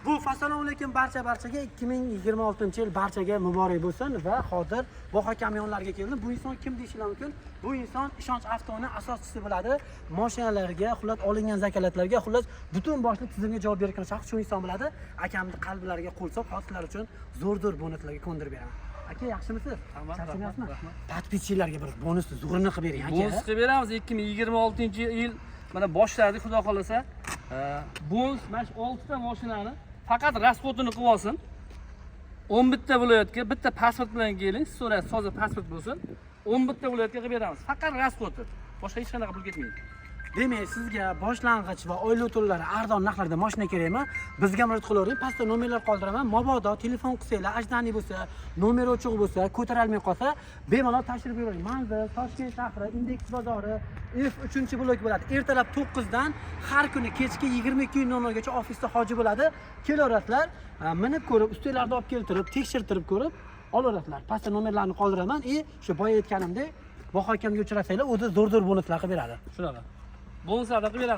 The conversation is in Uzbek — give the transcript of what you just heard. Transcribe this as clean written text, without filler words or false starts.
Bu assalomu alaykum barcha barchaga, 2026 yil barchaga muborak bo'lsin. Va hozir Voha kamyonlarga keldim. Bu inson kim deyishinglar mumkin. Bu inson Ishonch Avtoni asoschisi bo'ladi. Mashinalarga, xullas, olingan zakalatlarga, xullas, butun boshli tizimga javob bergan shaxs shu inson bo'ladi. Akamni qalblariga qo'l solib, sizlar uchun zo'r zo'r bonuslarga ko'ndirib beraman. Aka, yaxshimisiz? Rahmat, Charchamayapsizmi? Rahmat, rahmat. Подписчик larga bir bonusni zo'rini qilib bering, aka. Bonus qilib beramiz. 2026 yil mana boshladik, xudo xohlasa. Bonus mana shu 6 ta mashinani faqat расход ini qilib olsin. 11 ta viloyatga bitta pasport bilan keling, siz so'raysiz, toza pasport bo'lsin. 11 ta viloyatga qilib beramiz. Faqat расход i. Boshqa hech qanaqa pul ketmaydi. Demak, sizga boshlang'ich va oylik to'lovlari arzon narxlarda mashina kerakmi? Bizga murojaat qilavering. Pastda nomerlar qoldiraman. Mabodo telefon qilsanglar, ожидание bo'lsa, nomer o'chiq bo'lsa, ko'tarolmay qolsa, bemalol tashrif buyuring. Manzil: Toshkent shahri, Indeks bozori, F 3 blok bo'ladi. Ertalab 9 dan har kuni kechki 22:00 gacha ofisda hoji bo'ladi. Kelaverasizlar, minib ko'rib, ustinglarni olib keltirib, tekshirtirib ko'rib olaverasizlar. Pastda nomerlarni qoldiraman. И shu boya aytganimdek, Voha akamga uchrasanglar, o'zi zo'r zo'r bonuslar qilib beradi. Shunaqa. Bonuslarni qilib beramiz.